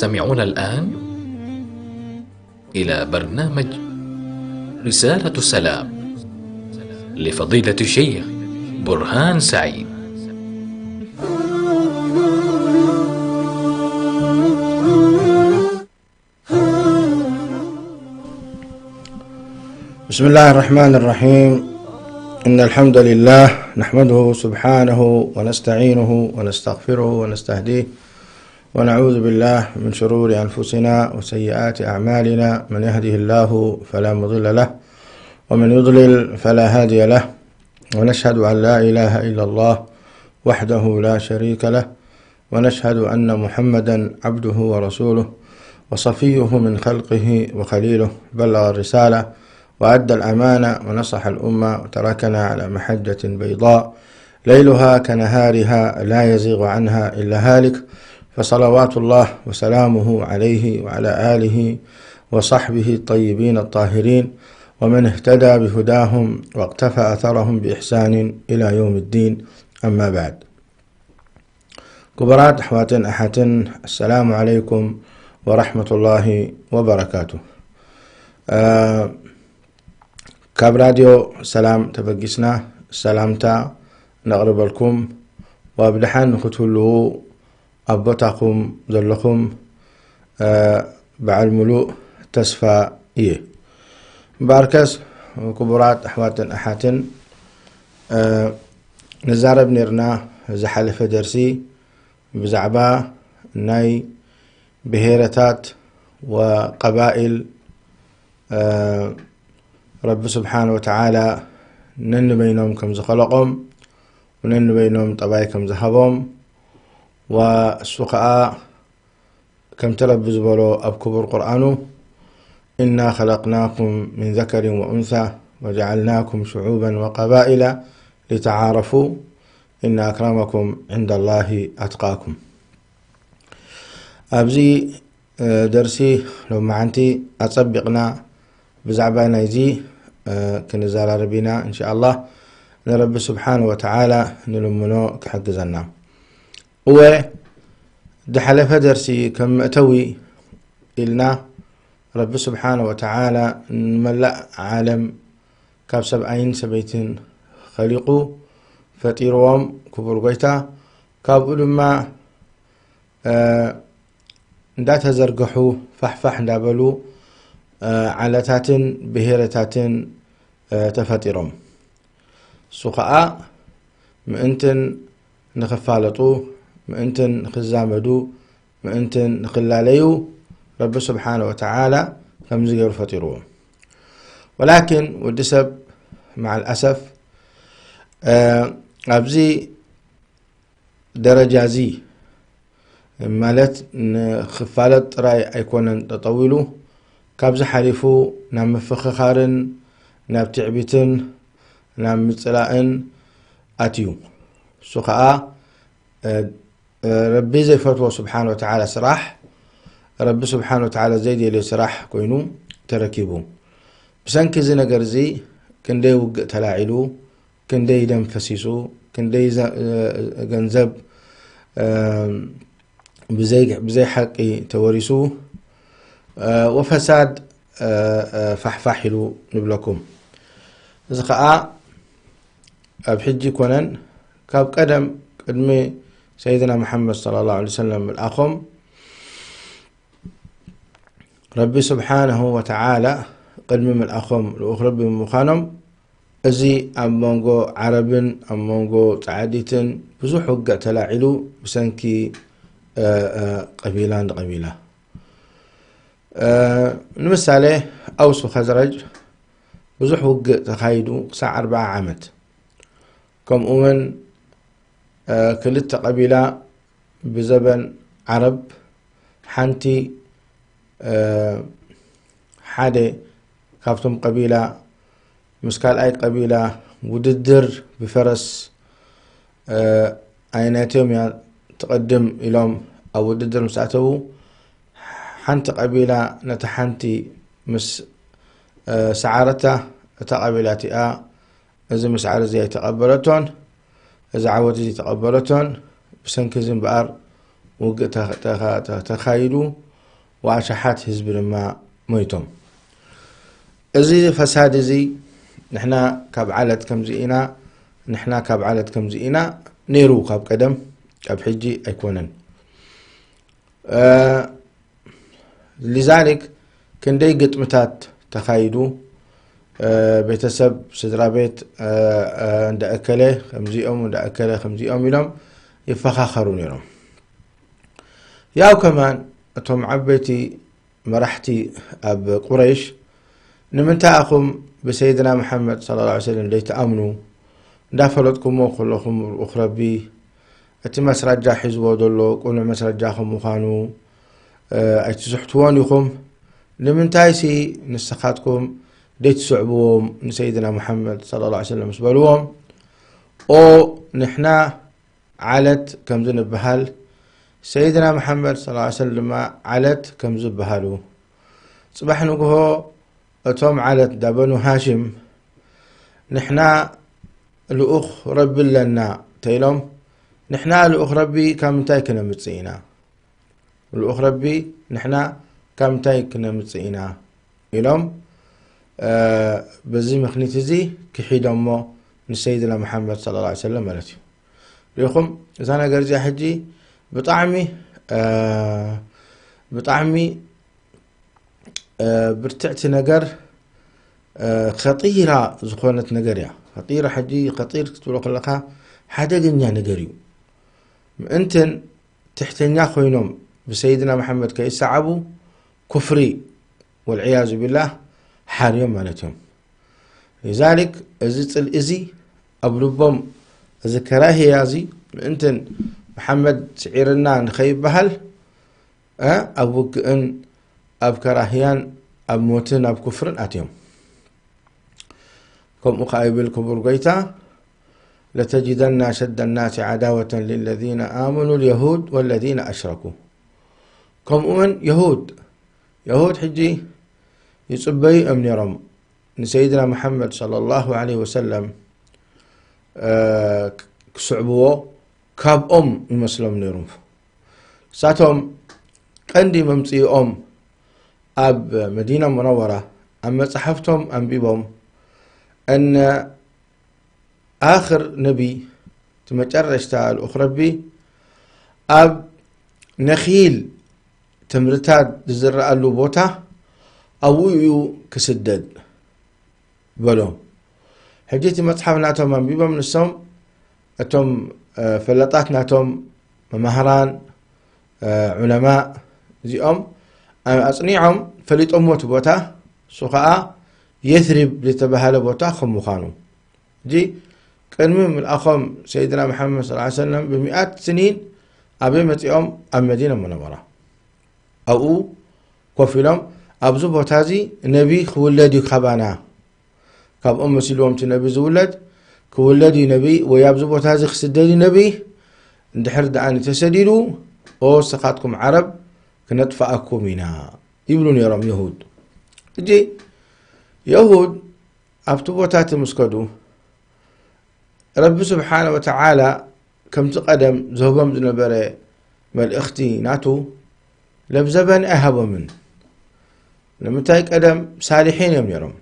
تستمعون الآن إلى برنامج رسالة السلام لفضيلة الشيخ برهان سعيد. بسم الله الرحمن الرحيم. إن الحمد لله نحمده سبحانه ونستعينه ونستغفره ونستهديه، ونعوذ بالله من شرور أنفسنا وسيئات أعمالنا. من يهده الله فلا مضل له، ومن يضلل فلا هادي له. ونشهد أن لا إله إلا الله وحده لا شريك له، ونشهد أن محمدا عبده ورسوله، وصفيه من خلقه وخليله، بلغ الرسالة وأدى الأمانة ونصح الأمة، وتركنا على محجة بيضاء ليلها كنهارها لا يزيغ عنها إلا هالك. فصلوات الله وسلامه عليه وعلى آله وصحبه الطيبين الطاهرين، ومن اهتدى بهداهم واقتفى أثرهم بإحسان إلى يوم الدين. أما بعد. ክቡራት ኣሕዋትን ኣሓትን፣ ኣሰላሙ ዓለይኩም ወራሕመቱላሂ ወበረካቱ። እ፣ ካብ ራድዮ ሰላም ተበጊስና ሰላምታ ነቕርበልኩም፣ ወብደሓን ንኽትህልዉ ኣብ ቦታኹም ዘለኹም፣ እ፣ በዓል ሙሉእ ተስፋ እየ። እምበኣርከስ፣ ክቡራት ኣሕዋትን ኣሓትን፣ እ፣ ንዛረብ ኔርና ዝሓለፈ ደርሲ ብዛዕባ ናይ ብሄረታት ወቀባኢል፣ እ፣ ረቢ ስብሓን ወተዓላ ነንበይኖም ከም ዝኸለቖም፣ ነንበይኖም ጠባይ ከም ዝሃቦም፣ ወእሱ ኸኣ ከምቲ ረቢ ዝበሎ ኣብ ክቡር ቁርኣኑ፣ إنا خلقناكم من ذكر وأنثى وجعلناكم شعوبا وقبائل لتعارفوا إن أكرمكم عند الله أتقاكم። ኣብዚ፣ እ፣ ደርሲ ሎማዓንቲ ኣጸቢቕና ብዛዕባ ናይዚ፣ እ፣ ክንዘራረብ ኢና። እንሻኣላህ ንረቢ ስብሓን ወተዓላ ንልምኖ ክሕግዘና። እወ፣ ዝሓለፈ ደርሲ ከም መእተዊ ኢልና፣ ረቢ ስብሓነ ወተዓላ ንመላእ ዓለም ካብ ሰብኣይን ሰበይትን ኸሊቑ ፈጢርዎም ክቡር ጎይታ፣ ካብኡ ድማ፣ እ፣ እንዳተዘርገሑ ፋሕፋሕ እንዳበሉ፣ እ፣ ዓለታትን ብሄረታትን፣ እ፣ ተፈጢሮም። እሱ ኸኣ ምእንትን ንኽፋለጡ፣ ምእንትን ንኽዛመዱ፣ ምእንትን ንኽላለዩ ረቢ ስብሓነ ወተዓላ ከምዚ ገይሩ ፈጢርዎም። ወላኪን ወዲ ሰብ መዓል ኣሰፍ፣ እ፣ ኣብዚ ደረጃ እዚ ማለት ንኽፋለጥ ጥራይ ኣይኮነን ጠጠው ኢሉ፣ ካብዚ ሓሊፉ ናብ ምፍኽኻርን ናብ ትዕቢትን ናብ ምጽላእን ኣትዩ። እሱ ኸኣ፣ እ፣ እ፣ ረቢ ዘይፈትዎ ስብሓነ ወተዓላ ስራሕ፣ ረቢ ስብሓነ ወተዓላ ዘይደልዮ ስራሕ ኮይኑ ተረኪቡ። ብሰንኪ እዚ ነገር እዚ ክንደይ ውግእ ተላዒሉ፣ ክንደይ ደም ፈሲሱ፣ ክንደይ ዘ-፣ እ፣ ገንዘብ፣ እ፣ ብዘይ-፣ ብዘይ ሓቂ ተወሪሱ፣ እ፣ ወፈሳድ፣ እ፣ እ፣ ፋሕፋሕ ኢሉ ንብለኩም። እዚ ኸኣ ኣብ ሕጂ ኮነን ካብ ቀደም ቅድሚ ሰይድና መሓመድ ሰለላሁ ዐለይሂ ወሰለም ምልኣኾም ረቢ ስብሓነሁ ወተዓላ ቅድሚ ምልኣኾም ልኡኽ ረቢ ብምዃኖም፣ እዚ ኣብ መንጎ ዓረብን ኣብ መንጎ ጸዓዲትን ብዙሕ ውግእ ተላዒሉ ብሰንኪ፣ እ፣ እ፣ ቀቢላ ንቐቢላ። እ፣ ንምሳሌ፣ ኣውስ ወኸዝረጅ ብዙሕ ውግእ ተኻይዱ ክሳዕ ኣርብዓ ዓመት። ከምኡ እውን፣ እ፣ ክልተ ቀቢላ ብዘበን ዓረብ ሓንቲ፣ እ፣ ሓደ ካብቶም ቀቢላ ምስ ካልኣይ ቀቢላ ውድድር ብፈረስ፣ እ፣ ኣይናይቶም እያ ትቐድም ኢሎም ኣብ ውድድር ምስ ኣተዉ፣ ሓንቲ ቀቢላ ነታ ሓንቲ ምስ፣ እ፣ ሰዓረታ፣ እታ ቀቢላ እቲኣ እዚ ምስዓር እዚ ኣይተቐበለቶን፣ እዚ ዓወት እዚ ኣይተቐበለቶን። ብሰንኪ እዚ እምበኣር ውግእ ተ-፣ ተኻ-፣ ተ-፣ ተኻይዱ። ወኣሽሓት ህዝቢ ድማ ሞይቶም። እዚ ፈሳድ እዚ ንሕና ካብ ዓለት ከምዚ ኢና፣ ንሕና ካብ ዓለት ከምዚ ኢና ነይሩ ካብ ቀደም፣ ካብ ሕጂ ኣይኮነን። እ፣ ሊዛሊክ ክንደይ ግጥምታት ተኻይዱ፣ እ፣ ቤተሰብ፣ ስድራ ቤት፣ እ፣ እ፣ እንዳ እከለ ከምዚኦም፣ እንዳ እከለ ከምዚኦም ኢሎም ይፈኻኸሩ ነይሮም። ያው ከማን እቶም ዓበይቲ መራሕቲ ኣብ ቁረይሽ፣ "ንምንታይ ኢኹም ብሰይድና መሓመድ ሰለላሁ ዐለይሂ ወሰለም ዘይትኣምኑ? እንዳፈለጥኩሞ ከለኹም ልኡኽ ረቢ፣ እቲ መስረጃ ሒዝዎ ዘሎ ቅኑዕ መስረጃ ከም ምዃኑ፣ እ፣ ኣይትስሕትዎን ኢኹም። ንምንታይሲ ንስኻትኩም ዘይትስዕብዎም ንሰይድና መሓመድ ሰለላሁ ዐለይሂ ወሰለም?" ምስ በልዎም፣ "ኦ፣ ንሕና ዓለት ከምዚ ንበሃል፣ ሰይድና መሓመድ ሰለላሁ ዐለይሂ ወሰለም ድማ ዓለት ከምዚ ይበሃሉ። ጽባሕ ንግሆ እቶም ዓለት ዳ በኑ ሃሽም፣ ንሕና ልኡኽ ረቢ ኣለና" ተኢሎም፣ "ንሕና ልኡኽ ረቢ ካብ ምንታይ ክነምጽእ ኢና? ልኡኽ ረቢ ንሕና ካብ ምንታይ ክነምጽእ ኢና?" ኢሎም፣ እ፣ በዚ ምኽኒት እዚ ክሒዶሞ ንሰይድና መሓመድ ሰለላሁ ዐለይሂ ወሰለም ማለት እዩ። ርኢኹም፣ እዛ ነገር እዚኣ ሕጂ ብጣዕሚ፣ እ፣ ብጣዕሚ፣ እ፣ ብርትዕቲ ነገር፣ እ፣ ኸጢራ ዝኾነት ነገር እያ። ኸጢራ ሕጂ፣ ኸጢር ክትብሎ ከለኻ ሓደገኛ ነገር እዩ። ምእንትን ትሕተኛ ኮይኖም ብሰይድና መሓመድ ከይሰዓቡ፣ ኩፍሪ ወልዕያዙ ቢላህ ሓርዮም ማለት እዮም። ሊዛሊክ እዚ ጽልኢ እዚ ኣብ ልቦም፣ እዚ ከራህያ እዚ ምእንትን መሓመድ ስዒርና ንኸይበሃል፣ እ፣ ኣብ ውግእን ኣብ ከራህያን ኣብ ሞትን ኣብ ኩፍርን ኣትዮም። ከምኡ ከኣ ይብል ክቡር ጎይታ፣ "ለተጅደና ኣሸደ ናሲ ዓዳወተን ሊለዚነ ኣመኑ ልየሁድ ወለዚነ ኣሽረኩ።" ከምኡውን የሁድ፣ የሁድ ሕጂ ይጽበዩ እዮም ነይሮም ንሰይድና መሓመድ ሰለላሁ ዐለይሂ ወሰለም፣ እ፣ ክስዕብዎ ካብኦም ይመስሎም ነይሩ። እሳቶም ቀንዲ መምጽኢኦም ኣብ መዲና ሙነወራ ኣብ መጻሕፍቶም ኣንቢቦም፣ እነ ኣኽር ነቢ፣ እቲ መጨረሽታ ልኡኽ ረቢ፣ ኣብ ነኺል ተምርታት ዝዝረኣሉ ቦታ ኣብኡ እዩ ክስደድ በሎም። ሕጂ እቲ መጽሓፍ ናቶም ኣንቢቦም፣ ንሶም እቶም፣ እ፣ ፈለጣት ናቶም፣ መማህራን፣ እ፣ ዑለማእ እዚኦም፣ እ፣ ኣጽኒዖም ፈሊጦምዎ እቲ ቦታ፣ እሱ ኸኣ የትሪብ ዝተባህለ ቦታ ከም ምዃኑ። ሕጂ ቅድሚ ምልኣኾም ሰይድና መሓመድ ሰለላሁ ዐለይሂ ወሰለም ብሚኣት ስኒን ኣበይ መጺኦም? ኣብ መዲና ሙነወራ። ኣብኡ ኮፍ ኢሎም፣ "ኣብዚ ቦታ እዚ ነቢ ክውለድ እዩ ካባና፣ ካብኦም መሲልዎም እቲ ነቢ ዝውለድ፣ ክውለድ እዩ ነቢ፣ ወይ ኣብዚ ቦታ እዚ ክስደድ እዩ ነቢ። እንድሕር ደኣ ተሰዲዱ፣ ኦ ንስኻትኩም ዓረብ ክነጥፍኣኩም ኢና" ይብሉ ነይሮም የሁድ። ሕጂ የሁድ ኣብቲ ቦታ እቲ ምስ ከዱ፣ ረቢ ስብሓነ ወተዓላ ከምቲ ቀደም ዝህቦም ዝነበረ መልእኽቲ ናቱ ለብዘበን ኣይሃቦምን። ንምንታይ? ቀደም ሳሊሒን እዮም ነይሮም።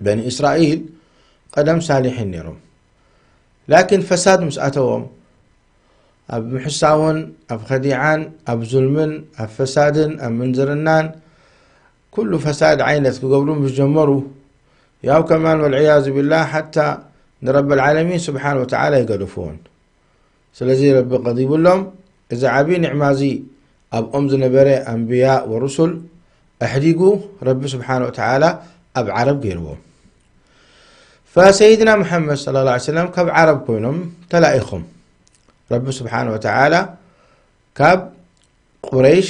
በኒ እስራኤል ቀደም ሳሊሒን ነይሮም። ላኪን ፈሳድ ምስ ኣተዎም፣ ኣብ ምሕሳውን፣ ኣብ ኸዲዓን፣ ኣብ ዙልምን፣ ኣብ ፈሳድን፣ ኣብ ምንዝርናን፣ ኩሉ ፈሳድ ዓይነት ክገብሩ ምስ ጀመሩ፣ ያው ከማን ወልዕያዙ ቢላህ ሓታ ንረብል ዓለሚን ስብሓን ወተዓላ ይገደፍዎን። ስለዚ ረቢ ቀዲቡሎም፣ እዚ ዓብዪ ኒዕማ እዚ ኣብኦም ዝነበረ ኣንብያ ወሩሱል ኣሕዲጉ ረቢ ስብሓን ወተዓላ ኣብ ዓረብ ገይርዎም። ፈሰይድና ሙሓመድ ሰለላሁ ዐለይሂ ወሰለም ካብ ዓረብ ኮይኖም ተላኢኾም። ረቢ ስብሓን ወተዓላ ካብ ቁረይሽ፣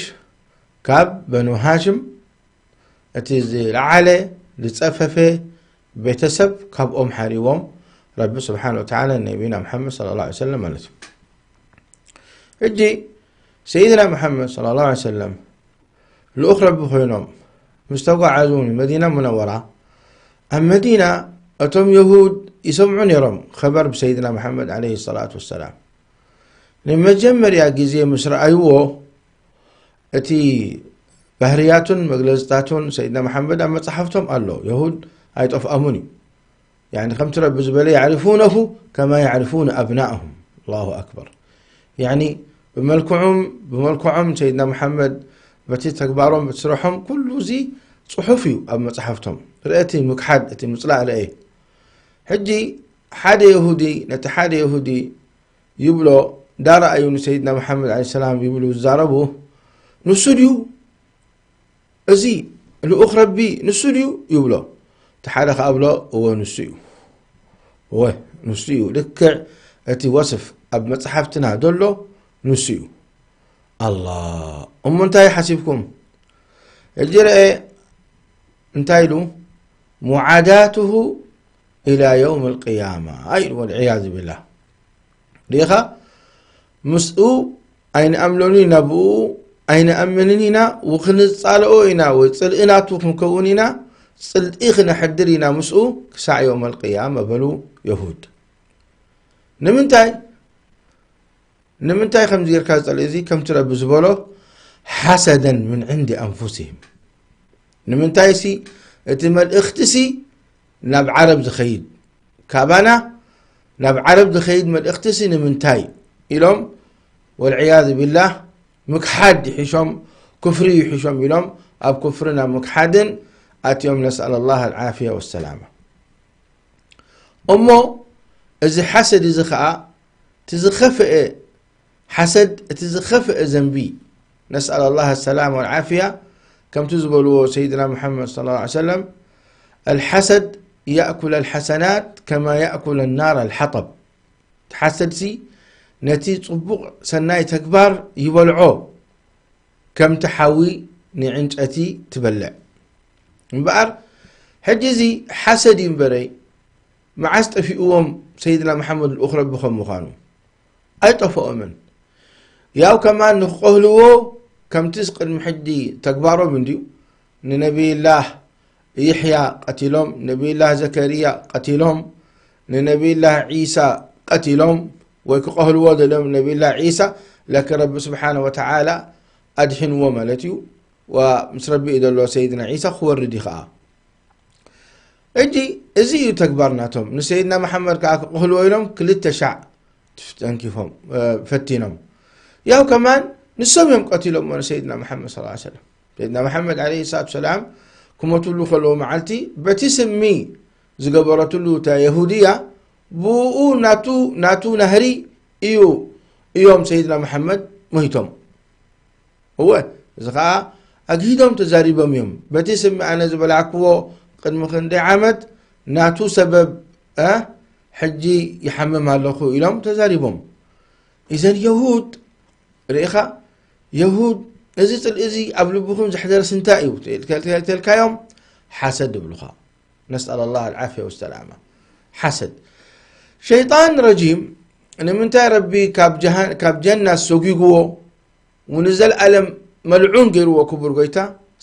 ካብ በኑ ሃሽም፣ እቲ ዝለዓለ ዝጸፈፈ ቤተሰብ ካብኦም ሓሪዎም ረቢ ስብሓን ወተዓላ ንነቢና ሙሓመድ ሰለላሁ ዐለይሂ ወሰለም ማለት እዩ። ሕጂ ሰይድና ሙሓመድ ሰለላሁ ዐለይሂ ወሰለም ልኡኽ ረቢ ኮይኖም ምስ ተጓዓዙ ንመዲና ሙነወራ፣ ኣብ መዲና እቶም የሁድ ይሰምዑ ነይሮም ኸበር ብሰይድና ሙሓመድ ዐለይሂ ሰላቱ ወሰላም። ንመጀመርያ ግዜ ምስ ረኣይዎ፣ እቲ ባህርያቱን መግለጽታቱን ሰይድና መሓመድ ኣብ መጽሓፍቶም ኣሎ። የሁድ ኣይጠፍኣሙን እዩ። ያኒ ከምቲ ረቢ ዝበለ፣ يعرفونه كما يعرفون أبناءهم. الله أكبر. ያኒ ብመልክዖም፣ ብመልክዖም ሰይድና መሓመድ በቲ ተግባሮም፣ በቲ ስርሖም፣ ኩሉ እዚ ጽሑፍ እዩ ኣብ መጽሓፍቶም። ርአ እቲ ምክሓድ፣ እቲ ምጽላእ ርአ። ሕጂ ሓደ የሁዲ ነቲ ሓደ የሁዲ ይብሎ፣ "ዳርኣዩ ንሰይድና መሓመድ ዓለይሂ ሰላም" ይብሉ ዝዛረቡ፣ "ንሱ ድዩ እዚ ልኡኽ ረቢ? ንሱ ድዩ?" ይብሎ። እቲ ሓደ ከኣ ብሎ፣ "እወ፣ ንሱ እዩ። እወ፣ ንሱ እዩ። ልክዕ እቲ ወስፍ ኣብ መጽሓፍትና ዘሎ ንሱ እዩ።" ኣላ፣ እሞ እንታይ ሓሲብኩም? ሕጂ ርአ፣ እንታይ ኢሉ? "ሙዓዳቱሁ ኢላ የውም ልቅያማ" ኢሉ፣ ወልዕያዙ ቢላህ። ርኢኻ? ምስኡ ኣይንኣምኖን ኢና፣ ብኡ ኣይንኣምንን ኢና፣ ወክንጻልኦ ኢና፣ ወይ ጽልኢ ናቱ ክንከውን ኢና፣ ጽልኢ ክነሕድር ኢና ምስኡ ክሳዕ የውም ልቅያማ በሉ የሁድ። ንምንታይ? ንምንታይ ከምዚ ጌርካ ዝጸልእ እዚ? ከምቲ ረቢ ዝበሎ፣ ሓሰደን ምን ዕንዲ ኣንፉሲሂም። ንምንታይ ሲ እቲ መልእኽቲ ሲ ናብ ዓረብ ዝኸይድ፣ ካባና ናብ ዓረብ ዝኸይድ መልእኽቲ ሲ ንምንታይ ኢሎም፣ ወልዕያዙ ቢላህ፣ ምክሓድ ይሕሾም፣ ክፍሪ ይሕሾም ኢሎም ኣብ ክፍርን ኣብ ምክሓድን ኣትዮም። ነስኣል ላህ ኣልዓፍያ ወሰላማ። እሞ እዚ ሓሰድ እዚ ኸኣ እቲ ዝኸፍአ ሓሰድ፣ እቲ ዝኸፍአ ዘንቢ፣ ነስኣል ላህ ሰላም ወልዓፍያ፣ ከምቲ ዝበልዎ ሰይድና ሙሓመድ ሰለላሁ ዐለይሂ ወሰለም፣ "ኣልሓሰድ ያእኩል ኣልሓሰናት ከማ ያእኩል ናር ኣልሓጠብ።" እቲ ሓሰድሲ ነቲ ጽቡቕ ሰናይ ተግባር ይበልዖ፣ ከምቲ ሓዊ ንዕንጨቲ ትበልዕ። እምበኣር ሕጂ እዚ ሓሰድ እዩ እምበረይ፣ መዓስ ጠፊእዎም ሰይድና መሓመድ ልኡኽ ረቢ ከም ምዃኑ? ኣይጠፍኦምን። ያው ከማን ንክቐህልዎ ከምቲስ ቅድሚ ሕጂ ተግባሮም እንድዩ። ንነቢይላህ ይሕያ ቀቲሎም፣ ነቢይላህ ዘከርያ ቀቲሎም፣ ንነቢይላህ ዒሳ ቀቲሎም፣ ወይ ክቐህልዎ ደልዮም ነቢይላህ ዒሳ፣ ላኪን ረቢ ስብሓነ ወተዓላ ኣድሒንዎ ማለት እዩ። ወምስ ረቢ እዩ ዘሎ ሰይድና ዒሳ ክወርድ እዩ ኸዓ። ሕጂ እዚ እዩ ተግባር ናቶም። ንሰይድና መሓመድ ከኣ ክቕህልዎ ኢሎም ክልተ ሻዕ ተንኪፎም፣ እ፣ ፈቲኖም። ያው ከማን ንሶም እዮም ቀቲሎሞ ንሰይድና መሓመድ ሰለላሁ ዐለይሂ ወሰለም። ሰይድና መሓመድ ዐለይሂ ሰላቱ ሰላም ክሞትሉ ከለዉ መዓልቲ በቲ ስሚ ዝገበረትሉ እታ የሁድያ ብኡ ናቱ፣ ናቱ ናህሪ እዩ፣ እዮም ሰይድና መሓመድ ሞይቶም። እወ፣ እዚ ኸዓ ኣግሂዶም ተዛሪቦም እዮም። በቲ ስሚ ኣነ ዝበላዕክዎ ቅድሚ ክንደይ ዓመት ናቱ ሰበብ፣ እ፣ ሕጂ ይሓምም ኣለኹ ኢሎም ተዛሪቦም። ኢዘን የሁድ፣ ርኢኻ፣ የሁድ፣ እዚ ጽልኢ እዚ ኣብ ልብኹም ዘሕደርስ እንታይ እዩ? ተል-፣ ተል-፣ ተልካዮም፣ ሓሰድ ይብሉኻ። ነስኣል ላህ ኣልዓፍያ ወሰላማ። ሓሰድ። ሸይጣን ረጂም ንምንታይ ረቢ ካብ ጀሃን-፣ ካብ ጀና ሰጒግዎ፣ ንዘለኣለም መልዑን ገይርዎ ክቡር ጎይታ?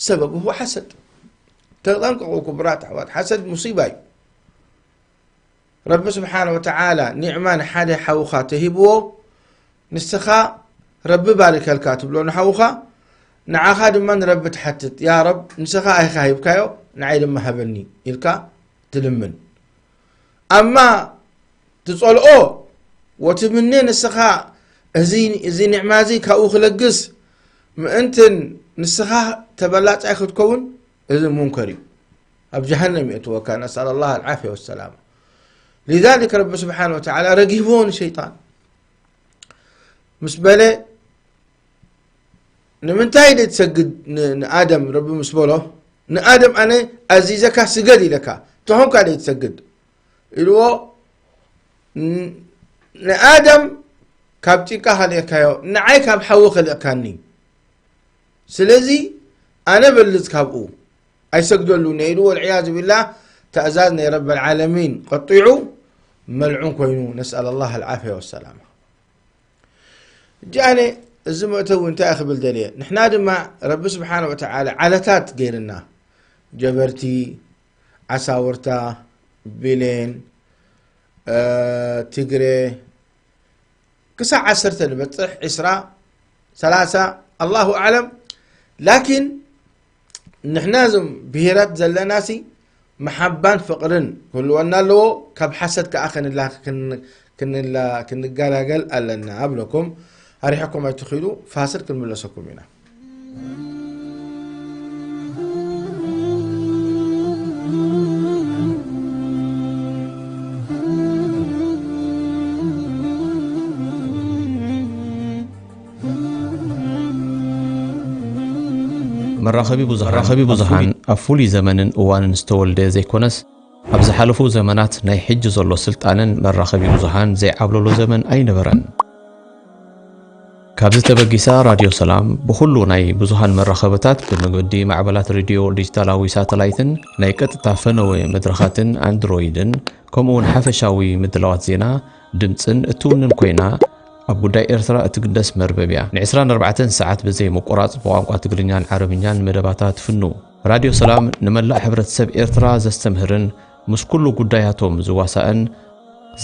ሰበብ ሁወ ሓሰድ። ተጠንቀቑ ክቡራት ኣሕዋት፣ ሓሰድ ሙሲባ እዩ። ረቢ ስብሓነ ወተዓላ ኒዕማ ንሓደ ሓውኻ ተሂብዎ፣ ንስኻ ረቢ ባርከልካ ትብሎ ንሓውኻ፣ ንዓኻ ድማ ንረቢ ትሓትት፣ "ያ ረብ፣ ንስኻ ኢኻ ሂብካዮ፣ ንዓይ ድማ ሃበኒ" ኢልካ ትልምን። ኣማ ትጸልኦ ወትምነ ንስኻ እዚ፣ እዚ ኒዕማ እዚ ካብኡ ክለግስ ምእንትን ንስኻ ተበላጻይ ክትከውን፣ እዚ ሙንከር እዩ። ኣብ ጀሃነም የእትወካ፣ ነስኣል ላህ ኣልዓፍያ ወሰላማ። ሊዛሊክ ረቢ ስብሓነ ወተዓላ ረጊብዎ ንሸይጣን። ምስ በለ፣ "ንምንታይ ደይ ትሰግድ ን-፣ ንኣደም?" ረቢ ምስ በሎ፣ "ንኣደም ኣነ ኣዚዘካ ስገድ ኢለካ፣ ተኾንካ ደይ ትሰግድ?" ኢልዎ፣ "ን-፣ ንኣደም ካብ ጭቃ ኸሊእካዮ፣ ንዓይ ካብ ሓዊ ኸሊእካኒ። ስለዚ ኣነ በልጽ ካብኡ፣ ኣይሰግደሉን እየ" ኢሉ፣ ወልዕያዙ ቢላህ፣ ትእዛዝ ናይ ረበል ዓለሚን ቀጢዑ፣ መልዑን ኮይኑ፣ ነስኣል ላህ ኣልዓፍያ ወሰላማ። ሕጂ ኣነ እዚ መእተዊ እንታይ ክብል ደልየ? ንሕና ድማ ረቢ ስብሓነ ወተዓላ ዓለታት ገይርና፣ ጀበርቲ፣ ዓሳውርታ፣ ብሌን፣ እ፣ ትግረ፣ ክሳዕ ዓሰርተ ንበጽሕ፣ ዕስራ፣ ሰላሳ፣ ኣላሁ ኣዕለም። ላኪን ንሕና እዞም ብሄራት ዘለናሲ መሓባን ፍቕርን ክህልወና ኣለዎ። ካብ ሓሰድ ከዓ ክንላ- ክን- ክንላ- ክንገላገል ኣለና። ኣብለኩም ኣሪሐኩም ኣይትኽእሉ። ፋስል ክንምለሰኩም ኢና። መራኸቢ ብዙሃን መራኸቢ ብዙሃን ኣብ ፍሉይ ዘመንን እዋንን ዝተወልደ ዘይኮነስ፣ ኣብ ዝሓለፉ ዘመናት ናይ ሕጂ ዘሎ ስልጣነን መራኸቢ ብዙሃን ዘይዓብለሎ ዘመን ኣይነበረን። ካብዚ ተበጊሳ ራድዮ ሰላም ብኹሉ ናይ ብዙሃን መራኸብታት ብመገዲ ማዕበላት ሬድዮ ዲጂታላዊ ሳተላይትን ናይ ቀጥታ ፈነወ መድረኻትን ኣንድሮይድን ከምኡውን ሓፈሻዊ ምድላዋት ዜና ድምፅን እትውንን ኮይና ኣብ ጉዳይ ኤርትራ እትግደስ መርበብ እያ። ን24 ሰዓት ብዘይ ምቁራፅ ብቋንቋ ትግርኛን ዓረብኛን መደባታ ትፍኑ። ራድዮ ሰላም ንመላእ ሕብረተሰብ ኤርትራ ዘስተምህርን ምስ ኩሉ ጉዳያቶም ዝዋሳእን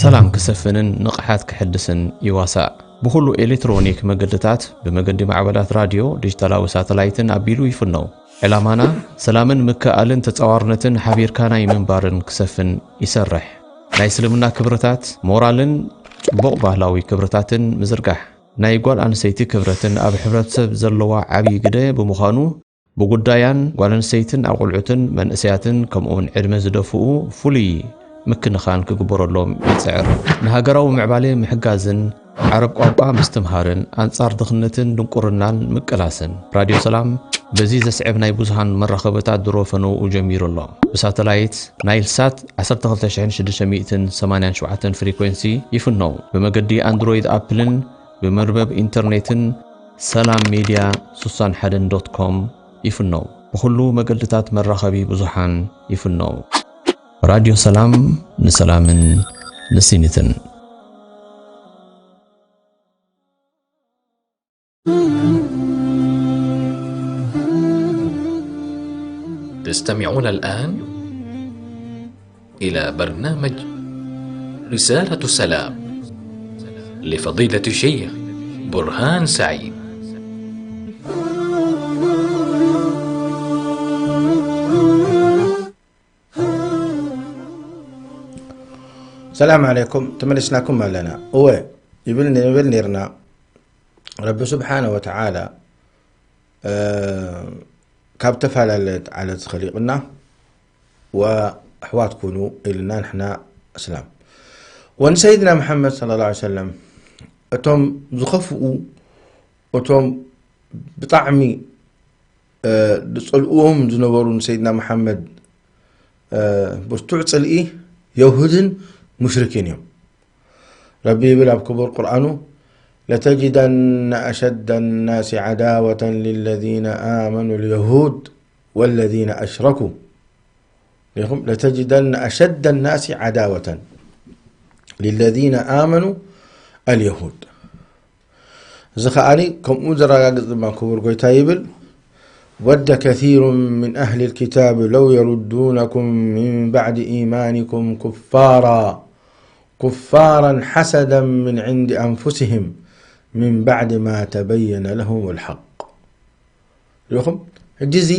ሰላም ክሰፍንን ንቕሓት ክሕድስን ይዋሳእ። ብኹሉ ኤሌክትሮኒክ መገድታት ብመገዲ ማዕበላት ራድዮ፣ ዲጂታላዊ ሳተላይትን ኣቢሉ ይፍነው። ዕላማና ሰላምን ምክእኣልን ተጻዋርነትን ሓቢርካ ናይ ምንባርን ክሰፍን ይሰርሕ። ናይ እስልምና ክብርታት፣ ሞራልን ጽቡቕ ባህላዊ ክብርታትን ምዝርጋሕ። ናይ ጓል ኣንስተይቲ ክብረትን ኣብ ሕብረተሰብ ዘለዋ ዓብዪ ግደ ብምዃኑ ብጉዳያን ጓል ኣንስተይትን ኣቑልዑትን መንእሰያትን ከምኡውን ዕድመ ዝደፍኡ ፍሉይ ምክንኻን ክግበረሎም ይጽዕር። ንሃገራዊ ምዕባሌ ምሕጋዝን ዓረብ ቋንቋ ምስትምሃርን ኣንጻር ድኽነትን ድንቁርናን ምቅላስን። ራድዮ ሰላም በዚ ዘስዕብ ናይ ብዙሃን መራኸብታት ድሮ ፈነውኡ ጀሚሩ ኣሎ። ብሳተላይት ናይል ሳት 12687 ፍሪኮንሲ ይፍነው። ብመገዲ ኣንድሮይድ ኣፕልን ብመርበብ ኢንተርኔትን ሰላም ሜድያ 61 ዶት ኮም ይፍነው። ብኹሉ መገድታት መራኸቢ ብዙሓን ይፍነው። ራድዮ ሰላም ንሰላምን ንሲኒትን። تستمعون الآن إلى برنامج رسالة سلام لفضيلة الشيخ برهان سعيد. ሰላም ዓለይኩም፣ ተመሊስናኩም ኣለና። እወ፣ ይብል ንብል ነርና። ረቢ ስብሓነ ወተዓላ ካብ ተፈላለት ዓለት ኸሊቕና፣ ወኣሕዋት ኩኑ ኢልና ንሕና እስላም። ወንሰይድና መሓመድ ሰለላሁ ዐለይሂ ወሰለም እቶም ዝኸፍኡ፣ እቶም ብጣዕሚ ዝጸልእዎም ዝነበሩ ንሰይድና መሓመድ ብርቱዕ ጽልኢ የሁድን ሙሽሪኪን እዮም። ረቢ ይብል ኣብ ክቡር ቁርኣኑ፣ لتجدن أشد الناس عداوة للذين آمنوا اليهود والذين أشركوا. ሪኢኹም? لتجدن أشد الناس عداوة للذين آمنوا اليهود. እዚ ኸኣኒ ከምኡ ዘረጋግጽ ድማ ክቡር ጎይታ ይብል፣ ود كثير من أهل الكتاب لو يردونكم من بعد إيمانكم كفارا كفارا حسدا من عند أنفسهم من بعد ما تبين لهم الحق. ሪኢኹም? ሕጂ እዚ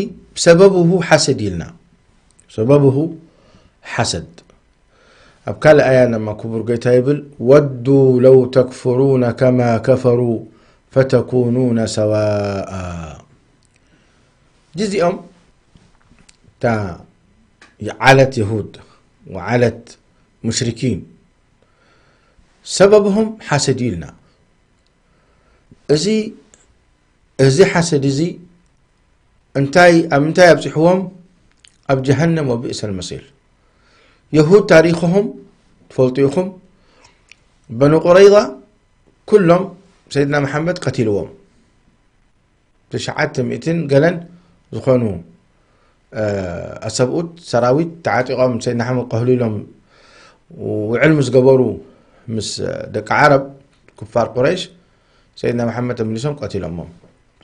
ሰበብሁ ሓሰድ ኢልና። ሰበብሁ ሓሰድ። ኣብ ካልእ ኣያ ድማ ክቡር ጎይታ ይብል፣ ودوا لو تكفرون كما كفروا فتكونون سواء። ሕጂ እዚኦም እታ ዓለት የሁድ ወዓለት ሙሽሪኪን ሰበብሆም ሓሰድ እዩ ኢልና። እዚ እዚ ሓሰድ እዚ እንታይ ኣብ ምንታይ ኣብፅሕዎም? ኣብ ጀሃነም ወብእሰል መሲር። የሁድ ታሪኽሆም ትፈልጡ ኢኹም። በኑ ቁረይዛ ኩሎም ሰይድና መሓመድ ቀቲልዎም። ትሽዓተ ሚእትን ገለን ዝኾኑ ኣሰብኡት ሰራዊት ተዓጢቖም ሰይድና ሓመድ ቀህሉ ኢሎም ውዕል ምስ ገበሩ ምስ ደቂ ዓረብ ኩፋር ቁረይሽ ሰይድና መሓመድ ተመሊሶም ቀቲሎሞም።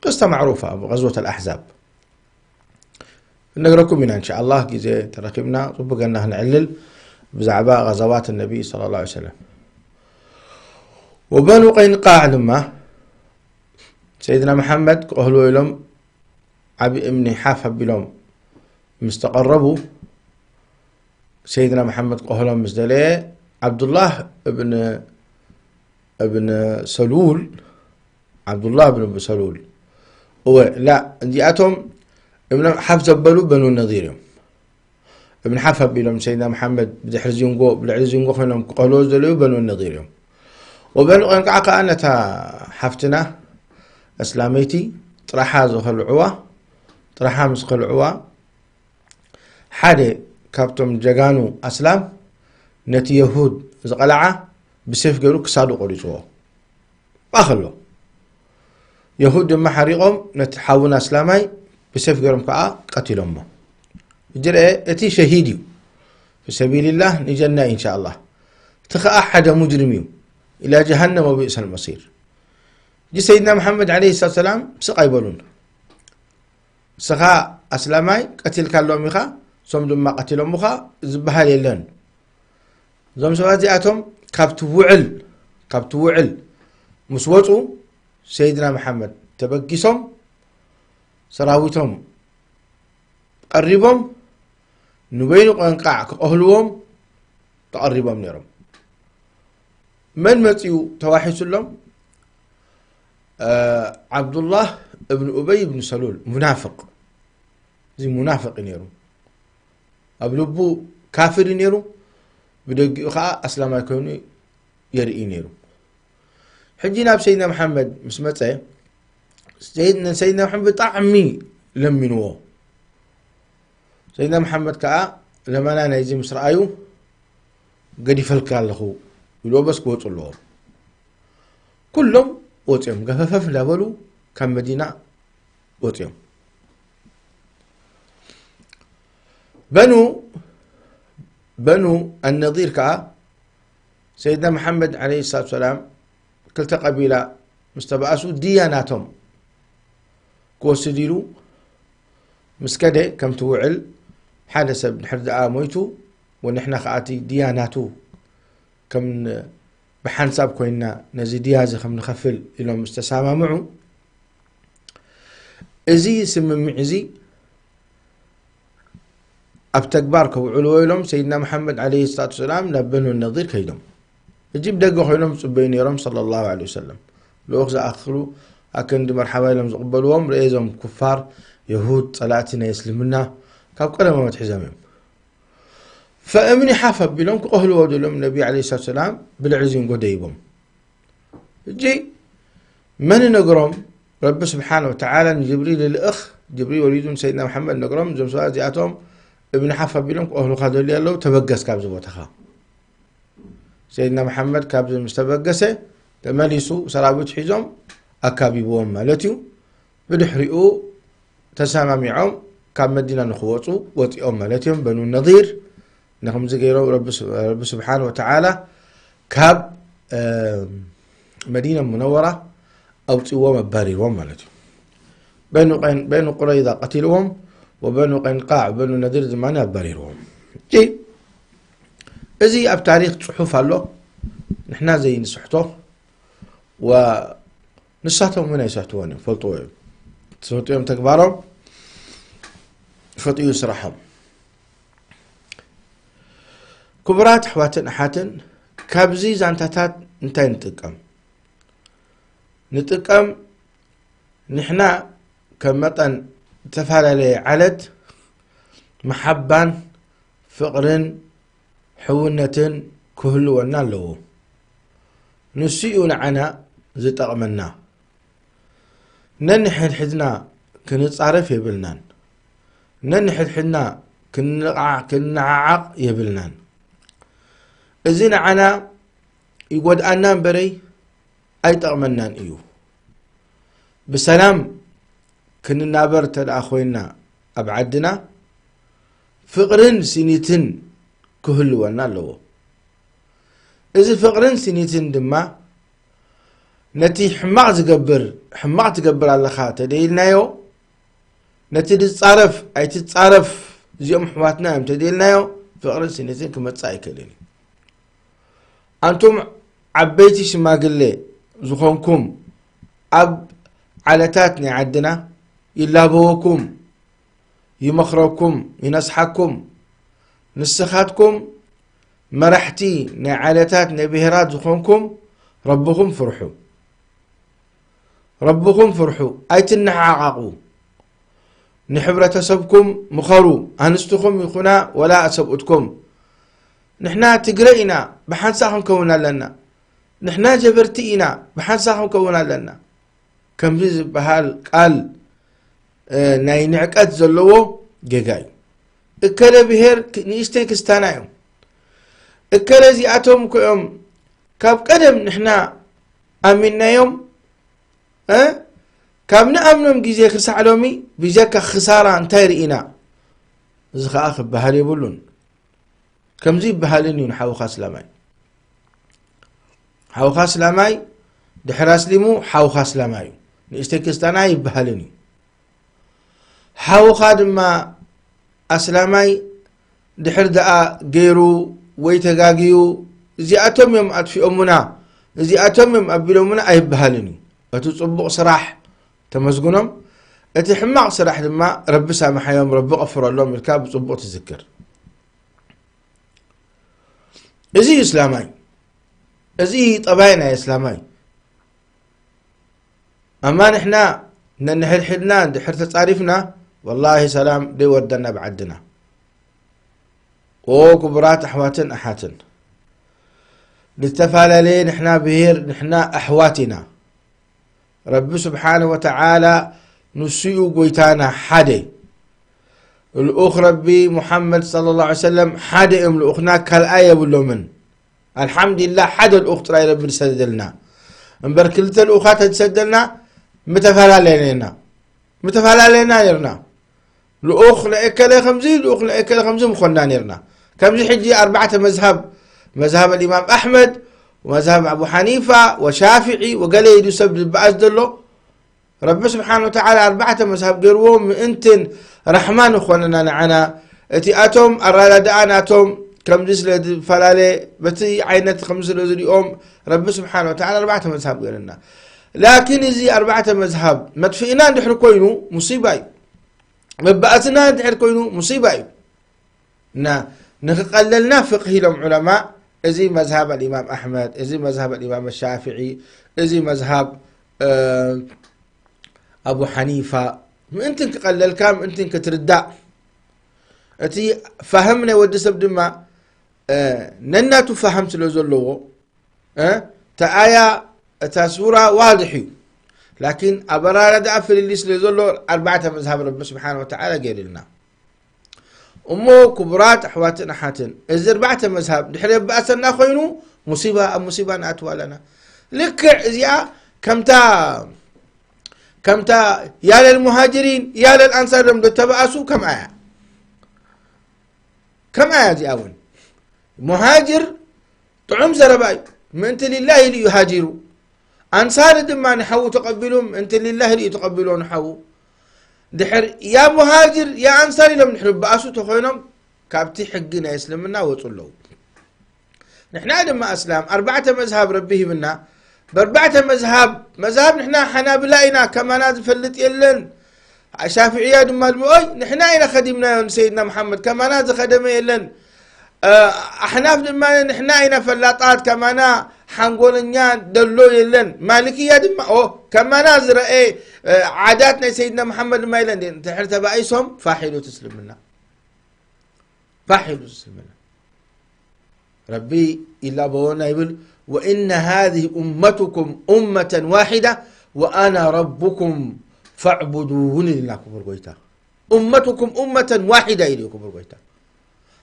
ቅስታ ማዕሩፋ ኣብ غزوة الأحزاب እነግረኩም ኢና እንሻ ኣላህ ግዜ ተረኪብና ጽቡቅ ገና ክነዕልል ብዛዕባ غزوات النبي صلى الله عليه وسلم። ወበኑ ቀይንቃዕ ድማ ሰይድና መሓመድ ክቐህልዎ ኢሎም ዓቢ እምኒ ሓፍ ኣቢሎም ምስ ተቐረቡ፣ ሰይድና መሓመድ ክቐህሎም ምስ ደለየ፣ ዓብዱላህ እብን፣ እብን ሰሉል፣ ዓብዱላህ እብን ሰሉል፣ እወ፣ ላ፣ እዚኣቶም እብን ሓፍ ዘበሉ በኑ ነዚር እዮም። እብን ሓፍ ኣቢሎም ሰይድና መሓመድ ብድሕሪ ዚንጎ፣ ብልዕሊ ዚንጎ ኮይኖም ክቐህልዎ ዝደለዩ በኑ ነዚር እዮም። ወበኑ ቀንቃዓ ከኣ ነታ ሓፍትና ኣስላመይቲ ጥራሓ ዝኸልዕዋ፣ ጥራሓ ምስ ኸልዕዋ፣ ሓደ ካብቶም ጀጋኑ ኣስላም ነቲ የሁድ ዝቐልዓ ብሴፍ ገይሩ ክሳዱ ቆሪጽዎ። ባኸሎ። የሁድ ድማ ሓሪቖም ነቲ ሓውና ኣስላማይ ብሴፍ ገይሮም ከኣ ቀቲሎሞ። ሕጂ ርአ፣ እቲ ሸሂድ እዩ። ፊ ሰቢልላህ ንጀና እዩ፣ ኢንሻኣላህ። እቲ ኸኣ ሓደ ሙጅሪም እዩ። ኢላ ጀሃነም ወቢእሰል መሲር። ሕጂ ሰይድና መሓመድ ዓለይሂ ሰላቱ ሰላም ስቕ ኣይበሉን። ንስኻ ኣስላማይ ቀቲልካሎም ኢኻ፣ እሶም ድማ ቀቲሎምኻ ዝበሃል የለን። እዞም ሰባት እዚኣቶም ካብቲ ውዕል፣ ካብቲ ውዕል ምስ ወጹ፣ ሰይድና መሓመድ ተበጊሶም፣ ሰራዊቶም ቀሪቦም፣ ንበይኑ ቀንቃዕ ክቐህልዎም ተቐሪቦም ነይሮም። መን መጺኡ ተዋሒሱሎም? እ፣ ዓብዱላህ እብን ኡበይ እብን ሰሉል፣ ሙናፍቕ። እዚ ሙናፍቕ እዩ ነይሩ። ኣብ ልቡ ካፍር እዩ ነይሩ፣ ብደጊኡ ኸዓ ኣስላማይ ኮይኑ የርኢ ነይሩ። ሕጂ ናብ ሰይድና መሓመድ ምስ መጸ፣ ሰይድ-፣ ንሰይድና መሓመድ ብጣዕሚ ለሚንዎ። ሰይድና መሓመድ ከኣ ለመና ናይዚ ምስ ረኣዩ፣ "ገዲፈልካ ኣለኹ" ኢልዎ በስ ክወጹ ኣለዎም። ኩሎም ወጺኦም፣ ገፈፈፍ እንዳበሉ ካብ መዲና ወጺኦም። በኑ፣ በኑ ኣነዲር ከኣ ሰይድና መሓመድ ዓለይሂ ሰላቱ ሰላም ክልተ ቀቢላ ምስ ተባእሱ፣ ድያ ናቶም ክወስድ ኢሉ ምስ ከደ፣ ከምቲ ውዕል ሓደ ሰብ ድሕር ደኣ ሞይቱ፣ ወንሕና ከኣ እቲ ድያ ናቱ ከም ን-፣ ብሓንሳብ ኮይንና ነዚ ድያ እዚ ከም ንኸፍል ኢሎም ምስ ተሰማምዑ፣ እዚ ስምምዕ እዚ ኣብ ተግባር ከውዕልዎ ኢሎም ሰይድና መሓመድ ዓለይሂ ሰላቱ ወሰላም ናብ በኑ ነዲር ከይዶም። ሕጂ ብደገ ኮይኖም ዝጽበዩ ነይሮም፣ ሰለላሁ ዐለይሂ ወሰለም። ልኡኽ ዝኣኽሉ ኣከንዲ መርሓባ ኢሎም ዝቕበልዎም፣ ርኤ እዞም ኩፋር፣ የሁድ፣ ጸላእቲ ናይ እስልምና ካብ ቀደሞም ኣትሒዞም እዮም። ፈእምኒ ሓፍ ኣቢሎም ክቐህልዎ ደሎም ነቢ ዓለይሂ ሰላቱ ወሰላም ብልዕሊ ዚንጎ ደይቦም። ሕጂ መን ይነግሮም? ረቢ ስብሓነ ወተዓላ ንጅብሪል ይልእኽ፣ ጅብሪል ወሪዱ ንሰይድና መሓመድ ነግሮም፣ እዞም ሰባት እዚኣቶም እብኒ ሓፍ ኣቢሎም ክቐህሉኻ ደልዩ ኣለዉ፣ ተበገስ ካብዚ ቦታኻ። ሰይድና መሓመድ ካብዚ ምስ ተበገሰ፣ ተመሊሱ ሰራዊት ሒዞም ኣካቢብዎም ማለት እዩ። ብድሕሪኡ ተሰማሚዖም ካብ መዲና ንኽወፁ ወፂኦም ማለት እዮም። በኑ ነዲር ንኸምዚ ገይሮም ረቢ ስ-፣ ረቢ ስብሓን ወተዓላ ካብ፣ እ፣ መዲና ሙነወራ ኣውፅዎም፣ ኣባሪርዎም ማለት እዩ። በኑ ቀን-፣ በኑ ቁረይዛ ቀቲልዎም፣ ወበኑ ቀንቃዕ፣ በኑ ነዲር ድማ ኣባሪርዎም። እጂ እዚ ኣብ ታሪክ ፅሑፍ ኣሎ፣ ንሕና ዘይንስሕቶ፣ ወ-፣ ንሳቶም እውን ኣይስሕትዎን እዮም፣ ፈልጥዎ እዮም። ዝፈልጡ እዮም ተግባሮም፣ ፈጥዩ ስራሖም። ክቡራት ኣሕዋትን ኣሓትን፣ ካብዚ ዛንታታት እንታይ ንጥቀም? ንጥቀም፣ ንሕና ከም መጠን ዝተፈላለየ ዓለት መሓባን ፍቕርን ሕውነትን ክህልወና ኣለዎ። ንሱ እዩ ንዓና ዝጠቕመና። ነንሕድሕድና ክንጻረፍ የብልናን። ነንሕድሕድና ክንንቓዕ-፣ ክንነዓዓቕ የብልናን። እዚ ንዓና ይጎድኣና እምበረይ ኣይጠቕመናን እዩ። ብሰላም ክንናበር እንተ ደኣ ኮይንና ኣብ ዓድና፣ ፍቕርን ስኒትን ክህልወና ኣለዎ። እዚ ፍቕርን ስኒትን ድማ ነቲ ሕማቕ ዝገብር፣ ሕማቕ ትገብር ኣለኻ ተደይልናዮ፣ ነቲ ዝጻረፍ ኣይትጻረፍ፣ እዚኦም ኣሕዋትና እዮም ተደይልናዮ፣ ፍቕርን ስኒትን ክመጽእ ኣይክእልን እዩ። ኣንቱም ዓበይቲ ሽማግሌ ዝኾንኩም፣ ኣብ ዓለታት ናይ ዓድና ይላበወኩም፣ ይመኽረኩም፣ ይነስሓኩም። ንስኻትኩም መራሕቲ ናይ ዓለታት፣ ናይ ብሄራት ዝኾንኩም፣ ረብኹም ፍርሑ። ረብኹም ፍርሑ፣ ኣይትነዓቓቑ። ንሕብረተሰብኩም ምኸሩ፣ ኣንስትኹም ይኹና ወላ ሰብኡትኩም። ንሕና ትግረ ኢና፣ ብሓንሳእ ክንከውን ኣለና። ንሕና ጀበርቲ ኢና፣ ብሓንሳእ ክንከውን ኣለና። ከምዚ ዝበሃል ቃል፣ እ፣ ናይ ንዕቀት ዘለዎ ጌጋ እዩ። እከለ ብሄር ክ-፣ ንእሽተይ ክስታና እዮም። እከለ እዚኣቶም እኮ እዮም ካብ ቀደም ንሕና ኣሚንናዮም፣ እ? ካብ ንኣምኖም ግዜ ክሳዕ ሎሚ ብጀካ ክሳራ እንታይ ርኢና? እዚ ኸኣ ክበሃል የብሉን። ከምዚ ይበሃልን እዩ ንሓውኻ ኣስላማይ። ሓውኻ ኣስላማይ ድሕር ኣስሊሙ ሓውኻ ኣስላማይ እዩ። ንእሽተይ ክርስታና ይበሃልን እዩ። ሓውኻ ድማ ኣስላማይ ድሕር ደኣ ገይሩ ወይ ተጋግዩ፣ እዚኣቶም እዮም ኣጥፊኦሙና፣ እዚኣቶም እዮም ኣቢሎሙና ኣይበሃልን እዩ። እቲ ጽቡቕ ስራሕ ተመስግኖም፣ እቲ ሕማቕ ስራሕ ድማ ረቢ ሳምሓዮም፣ ረቢ ቀፍረሎም ኢልካ ብጽቡቕ ትዝክር። እዚ እዩ እስላማይ። እዚ ጠባይ ናይ እስላማይ። ኣማ ንሕና ነንሕድሕድና እንድሕር ተጻሪፍና፣ ወላሂ ሰላም ደይወርደና ብዓድና። ኦ ክቡራት ኣሕዋትን ኣሓትን፣ ንተፈላለየ ንሕና ብሄር፣ ንሕና ኣሕዋት ኢና። ረቢ ስብሓነ ወተዓላ ንሱ እዩ ጎይታና ሓደ። ልኡኽ ረቢ ሙሓመድ ሰለላሁ ዐለይሂ ወሰለም ሓደ እዮም ልኡኽና፣ ካልኣይ የብሎምን። ኣልሓምዱሊላህ ሓደ ልኡኽ ጥራይ ረቢ ዝሰደደልና። እምበር ክልተ ልኡኻት ተዝሰደልና ምተፈላለየ ነርና። ምተፈላለየና ነርና። ልኡኽ ንእከለ ከምዚ፣ ልኡኽ ንእከለ ከምዚ ምኾንና ነርና። ከምዚ ሕጂ ኣርባዕተ መዝሃብ፣ መዝሃብ ኣልኢማም ኣሕመድ፣ ወመዝሃብ ኣቡ ሓኒፋ፣ ወሻፊዒ፣ ወገለ ኢሉ ሰብ ዝበኣስ ዘሎ፣ ረቢ ስብሓን ወተዓላ ኣርባዕተ መዝሃብ ገይርዎ ምእንትን ራሕማ ንኾነና ንዓና። እቲኣቶም ኣረዳድኣ ናቶም ከምዚ ስለ ዝፈላለ፣ በቲ ዓይነት ከምዚ ስለ ዝሪኦም፣ ረቢ ስብሓን ወተዓላ ኣርባዕተ መዝሃብ ገይርና። ላኪን እዚ ኣርባዕተ መዝሃብ መጥፍእና እንድሕር ኮይኑ ሙሲባ እዩ። መባእስና እንድሕር ኮይኑ ሙሲባ እዩ። እና ንኽቐለልና ፍቕሂ ኢሎም ዑለማ፣ እዚ መዝሃብ ኣልኢማም ኣሕመድ፣ እዚ መዝሃብ ኣልኢማም ሻፊዒ፣ እዚ መዝሃብ፣ እ፣ ኣቡ ሓኒፋ፣ ምእንትን ክቐለልካ፣ ምእንትን ክትርዳእ። እቲ ፋህም ናይ ወዲ ሰብ ድማ፣ እ፣ ነናቱ ፋህም ስለ ዘለዎ፣ እ፣ እታ ኣያ፣ እታ ሱራ ዋድሕ እዩ። ላኪን ኣበራርድኣ ፍልልይ ስለ ዘሎ፣ ኣርባዕተ መዝሃብ ረቢ ስብሓን ወተዓላ ገይሩልና። እሞ ክቡራት ኣሕዋትን ኣሓትን፣ እዚ ኣርባዕተ መዝሃብ ድሕሪ የባእሰና ኮይኑ፣ ሙሲባ ኣብ ሙሲባ ንኣትው ኣለና። ልክዕ እዚኣ ከምታ፣ ከምታ ያለል ሙሃጅሪን ያለል ኣንሳር ሎም ተባእሱ ከምኣ እያ። ከምኣ እያ እዚኣ እውን። ሙሃጅር ጥዑም ዘረባ እዩ። ምእንቲ ሊላሂ ኢሉ እዩ ሃጂሩ። ኣንሳሪ ድማ ንሓዉ ተቐቢሉ፣ ምእንቲ ሊላሂ ኢሉ እዩ ተቐቢሉ ንሓዉ። ድሕር ያ ሙሃጅር ያ ኣንሳሪ ኢሎም ድሕሪ በኣሱ ተኾይኖም፣ ካብቲ ሕጊ ናይ እስልምና ወፁ ኣለዉ። ንሕና ድማ ኣስላም ኣርባዕተ መዝሃብ ረቢ ሂብና። በርባዕተ መዝሃብ፣ መዝሃብ ንሕና ሓናብላ ኢና፣ ከማና ዝፈልጥ የለን። ሻፍዕያ ድማ ድሞ፣ ኦይ፣ ንሕና ኢና ኸዲምናዮ ንሰይድና መሓመድ፣ ከማና ዝኸደመ የለን። እ፣ ኣሕናፍ ድማ ንሕና ኢና ፈላጣት፣ ከማና ሓንጎለኛ ደሎ የለን። ማልክያ ድማ፣ ኦ፣ ከማና ዝረአ፣ እ፣ ዓዳት ናይ ሰይድና መሓመድ ድማ የለን። ድሕር ተባኢሶም ፋሕ ኢሉ እቲ እስልምና። ፋሕ ኢሉ እቲ እስልምና። ረቢ ኢላ በወና ይብል፣ "ወኢነ ሃዚህ ኡመቱኩም ኡመተን ዋሒዳ ወኣና ረቡኩም ፈዕቡዱን" ኢልና ክቡር ጎይታ። ኡመቱኩም ኡመተን ዋሒዳ ኢሉ ክቡር ጎይታ።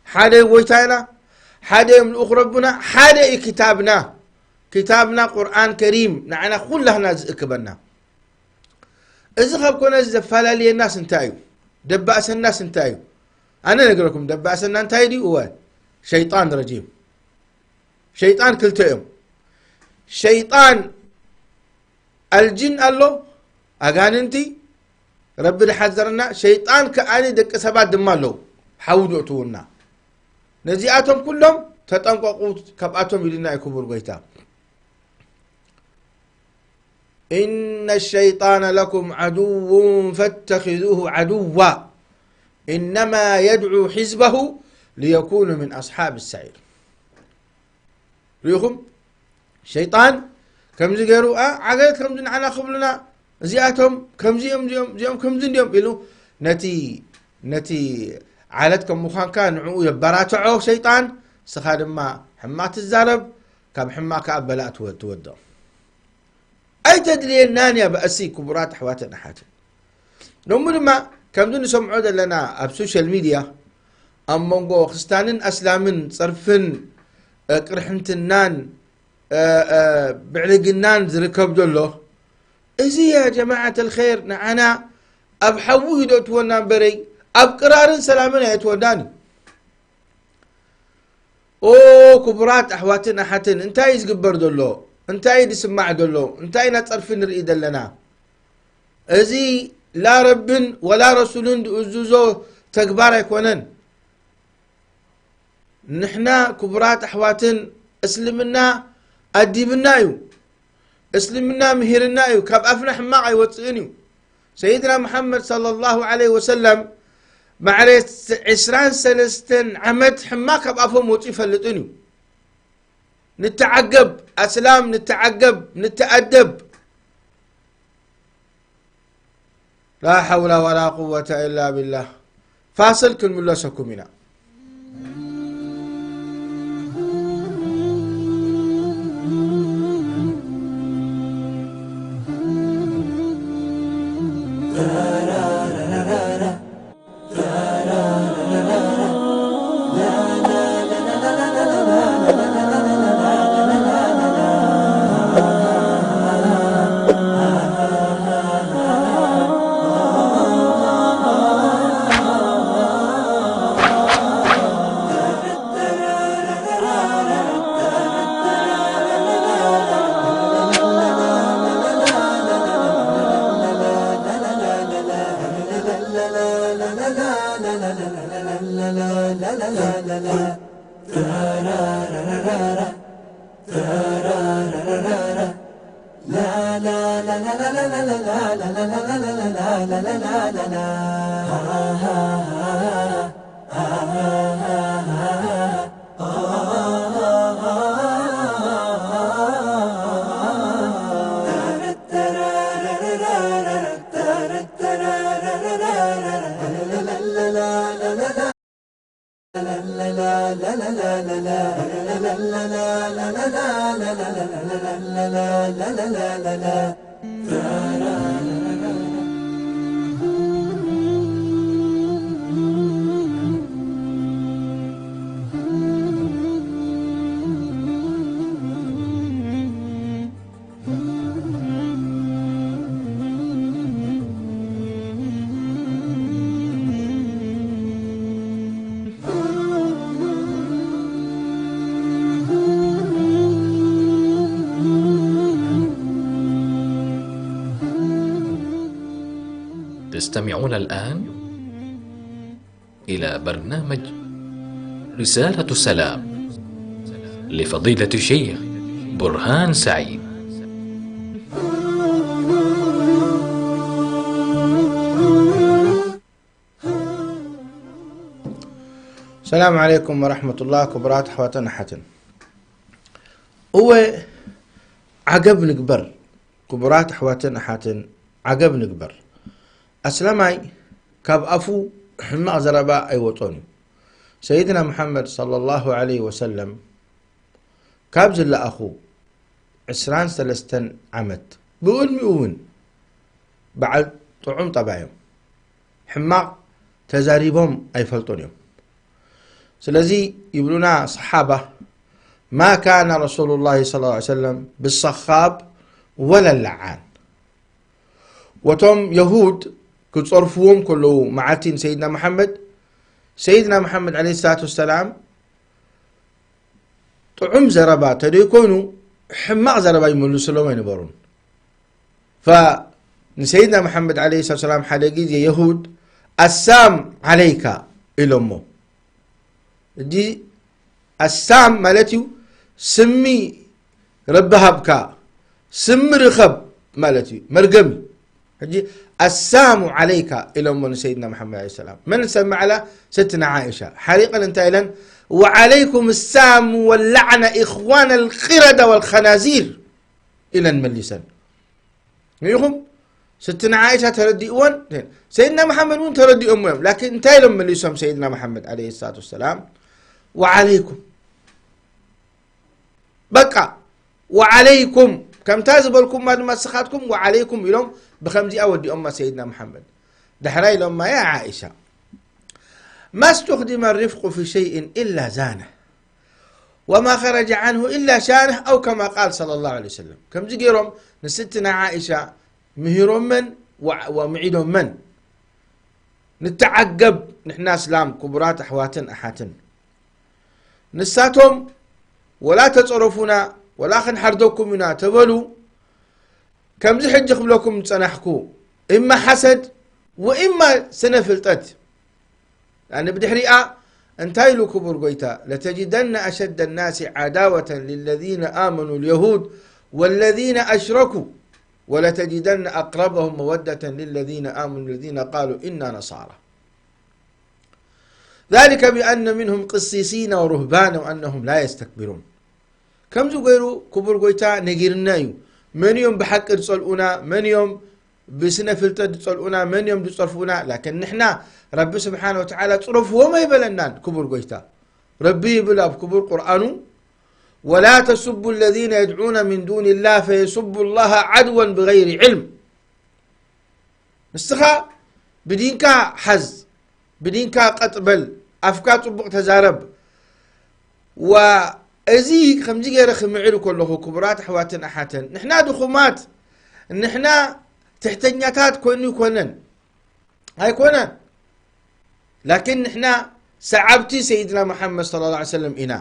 ሓደ ጎይታ ኢና፣ ሓደ እዮም ልኡኽ ረቡና፣ ሓደ እዩ ክታብና። ክታብና ቁርኣን ከሪም ንዓና ኩላህና ዝእክበና። እዚ ካብ ኮነ ዘፈላለየናስ እንታይ እዩ? ደባእሰናስ እንታይ እዩ? ኣነ ነግረኩም፣ ደባእሰና እንታይ ድዩ? እወ፣ ሸይጣን ረጂም። ሸይጣን ክልተ እዮም። ሸይጣን ኣልጅን ኣሎ፣ ኣጋንንቲ፣ ረቢ ድሓዘረና። ሸይጣን ከኣኒ ደቂ ሰባት ድማ ኣለዉ፣ ሓዊ ድእትዉና። ነዚኣቶም ኩሎም ተጠንቀቑ፣ ካብኣቶም ኢሉና እዩ ክቡር ጎይታ። "ኢነ ሸይጣነ ለኩም ዐዱውን ፈተኺዙሁ ዐዱዋ፣ إنما يدعو حزبه ليكونوا من أصحاب السعير. ርኢኹም? ሸይጣን ከምዚ ገይሩ፣ ኣ፣ ዓገት ከምዚ ንዓና ክብሉና፣ እዚኣቶም ከምዚ እዮም፣ እዚኦም፣ እዚኦም ከምዚ እንዲዮም ኢሉ ነቲ፣ ነቲ ዓለት ከም ምዃንካ ንዕኡ የበራትዖ ሸይጣን። ንስኻ ድማ ሕማቕ ትዛረብ፣ ካብ ሕማቕ ከኣ በላእ ትወ-፣ ትወድቕ። ኣይተድልየናን እያ ባእሲ፣ ክቡራት ኣሕዋትን ኣሓትን። ሎሚ ድማ ከምዚ ንሰምዖ ዘለና ኣብ ሶሻል ሚድያ ኣብ መንጎ ክርስታንን ኣስላምን ጸርፍን፣ እ፣ ቅርሕንትናን፣ እ፣ እ፣ ብዕልግናን ዝርከብ ዘሎ፣ እዚ ያ ጀማዓት ኣልኸይር ንዓና ኣብ ሓዊ እዩ ደእትወና እምበረይ ኣብ ቅራርን ሰላምን ኣየእትወናን እዩ። ኦ ክቡራት ኣሕዋትን ኣሓትን፣ እንታይ እዩ ዝግበር ዘሎ? እንታይ እዩ ዝስማዕ ዘሎ? እንታይ ኢና ጸርፊ ንርኢ ዘለና? እዚ ላ ረብን ወላ ረሱልን ዝእዝዞ ተግባር ኣይኮነን። ንሕና ክቡራት ኣሕዋትን፣ እስልምና ኣዲብና እዩ። እስልምና ምሂርና እዩ። ካብ ኣፍና ሕማቕ ኣይወጽእን እዩ። ሰይድና ሙሓመድ ሰለላሁ ዐለይሂ ወሰለም ማዕረ ዕስራን ሰለስተን ዓመት ሕማቕ ካብ ኣፎም ወጺኡ ይፈልጥን እዩ። ንተዓገብ፣ ኣስላም ንተዓገብ፣ ንተኣደብ። ላ ሓውላ ወላ ቁወተ ኢላ ቢላህ። ፋስል ክንምለሰኩም ኢና። تستمعون الآن إلى برنامج رسالة سلام لفضيلة الشيخ برهان سعيد. السلام عليكم ورحمة الله. ክቡራት ኣሕዋትን ኣሓትን፣ እወ ዓገብ ንግበር። ክቡራት ኣሕዋትን ኣሓትን፣ ዓገብ ንግበር። ኣስላማይ ካብ ኣፉ ሕማቕ ዘረባ ኣይወጾን እዩ። ሰይድና ሙሓመድ ሰለላሁ ዐለይሂ ወሰለም ካብ ዝለኣኹ ዕስራን ሰለስተን ዓመት፣ ብቕድሚኡ እውን በዓል ጥዑም ጠባዮም፣ ሕማቕ ተዛሪቦም ኣይፈልጡን እዮም። ስለዚ ይብሉና ሰሓባ፣ ما كان رسول الله صلى الله عليه وسلم بالسخاب ولا اللعان. ወቶም የሁድ ክጸርፍዎም ከለዉ መዓልቲ ንሰይድና መሓመድ፣ ሰይድና መሓመድ ዓለይሂ ሰላቱ ወሰላም ጥዑም ዘረባ ተደይኮይኑ ሕማቕ ዘረባ ይመልስሎም ኣይነበሩን። ፈ-፣ ንሰይድና መሓመድ ዓለይሂ ሰላቱ ወሰላም ሓደ ግዜ የሁድ ኣሳም ዓለይካ ኢሎሞ። እጂ ኣሳም ማለት እዩ፣ ስሚ ረቢ ሃብካ፣ ስሚ ርኸብ ማለት እዩ፣ መርገም እዩ። ሕጂ السام عليك ኢሎሞ ንሰይድና መሓመድ عليه السلام። መን ሰምዓላ? ሰትና ዓኢሻ። ሓሪቐን እንታይ ኢለን? وعليكم السام واللعنة إخوان القردة والخنازير ኢለን መሊሰን። ርኢኹም? ስትና ዓኢሻ ተረዲእወን፣ ሰይድና መሓመድ እውን ተረዲኦሞ እዮም። ላኪን እንታይ ኢሎም መሊሶም ሰይድና መሓመድ عليه الصلاة والسلام؟ وعليكم። በቃ፣ وعليكم። ከምታ ዝበልኩማ ድማ ንስኻትኩም وعليكم ኢሎም ብኸምዚኣ ወዲኦማ ሰይድና መሓመድ። ዳሕራይ ኢሎማ፣ يا عائشة، ما استخدم الرفق في شيء إلا زانه، وما خرج عنه إلا شانه، أو كما قال صلى الله عليه وسلم። ከምዚ ገይሮም ንስትና ዓኢሻ ምሂሮመን ወ-፣ ወምዒዶመን። ንተዓገብ ንሕና እስላም ክቡራት ኣሕዋትን ኣሓትን። ንሳቶም ወላ ተጸረፉና ወላ ክንሓርደኩም ኢና ተበሉ፣ ከምዚ ሕጂ ክብለኩም ዝጸናሕኩ፣ እማ ሓሰድ ወእማ ስነ ፍልጠት። ያኒ ብድሕሪኣ እንታይ ኢሉ ክቡር ጎይታ? لتجدن أشد الناس عداوة للذين آمنوا اليهود والذين أشركوا ولتجدن أقربهم مودة للذين آمنوا الذين قالوا إنا نصارى. ذلك بأن منهم قسيسين ورهبانا وأنهم لا يستكبرون. ከምዚ ገይሩ ክቡር ጎይታ ነጊርና እዩ። መን እዮም ብሓቂ ዝጸልኡና? መን እዮም ብስነ ፍልጠት ዝጸልኡና? መን እዮም ዝጸርፉና? ላኪን ንሕና ረቢ ስብሓነ ወተዓላ ጽረፍዎም ኣይበለናን ክቡር ጎይታ። ረቢ ይብል ኣብ ክቡር ቁርኣኑ፣ ولا تسبوا الذين يدعون من دون الله فيسبوا الله عدوا بغير علم. ንስኻ ብዲንካ ሓዝ፣ ብዲንካ ቀጥ በል፣ ኣፍካ ጽቡቕ ተዛረብ። ወእዚ ከምዚ ገይረ ክምዕድ ከለኹ፣ ክቡራት ኣሕዋትን ኣሓትን፣ ንሕና ድኹማት፣ ንሕና ትሕተኛታት ኮይኑ ይኮነን፣ ኣይኮነን። ላኪን ንሕና ሰዓብቲ ሰይድና መሓመድ صلى الله عليه وسلم ኢና።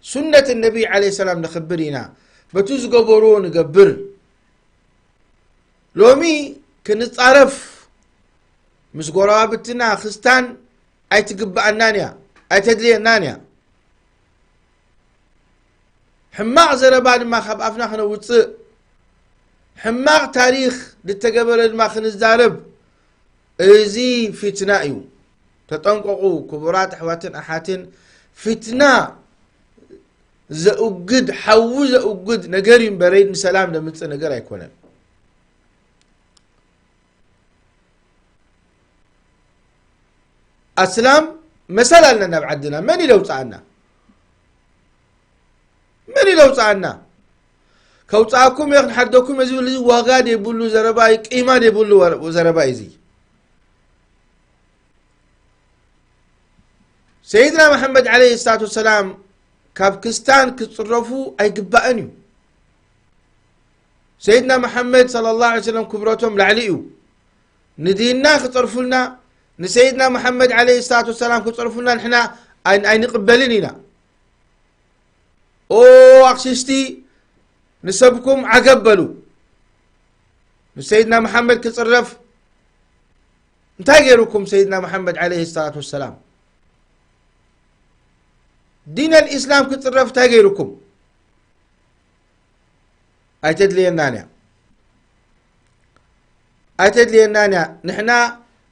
ሱነት ነቢ عليه السلام ነኽብር ኢና። በቲ ዝገበርዎ ንገብር። ሎሚ ክንጻረፍ ምስ ጎረባብትና ክስታን ኣይትግብኣናን እያ፣ ኣይተድልየናን እያ። ሕማቕ ዘረባ ድማ ካብ ኣፍና ክነውጽእ፣ ሕማቕ ታሪኽ ዝተገበረ ድማ ክንዛረብ፣ እዚ ፊትና እዩ። ተጠንቀቑ ክቡራት ኣሕዋትን ኣሓትን፣ ፊትና ዘእግድ፣ ሓዊ ዘእግድ ነገር እዩ እምበረይ ንሰላም ዘምጽእ ነገር ኣይኮነን። ኣስላም መሰል ኣለና ኣብ ዓድና። መን ኢለ ውፅኣና? መን ኢለ ውፅኣና? ከውፅኣኩም እየ ክንሓደኩም እየ ዝብል እዚ ዋጋ ዘይብሉ ዘረባ እዩ፣ ቂማ ዘይብሉ ወረ-፣ ዘረባ እዩ እዚ። ሰይድና መሐመድ ዓለይሂ ሰላቱ ወሰላም ካብ ክስታን ክፅረፉ ኣይግባእን እዩ። ሰይድና መሐመድ ሰለላሁ ዐለይሂ ወሰለም ክብረቶም ላዕሊ እዩ። ንዲንና ክፀርፉልና፣ ንሰይድና መሐመድ ዓለይሂ ሰላቱ ወሰላም ክፀርፉልና ንሕና ኣይ-፣ ኣይንቕበልን ኢና። ኦ ኣቕሽሽቲ ንሰብኩም ዓገብ በሉ። ንሰይድና መሐመድ ክፅረፍ እንታይ ገይሩኩም? ሰይድና መሐመድ ዓለይሂ ሰላቱ ወሰላም ዲን ኣልኢስላም ክፅረፍ እንታይ ገይሩኩም? ኣይተድልየናን እያ። ኣይተድልየናን እያ። ንሕና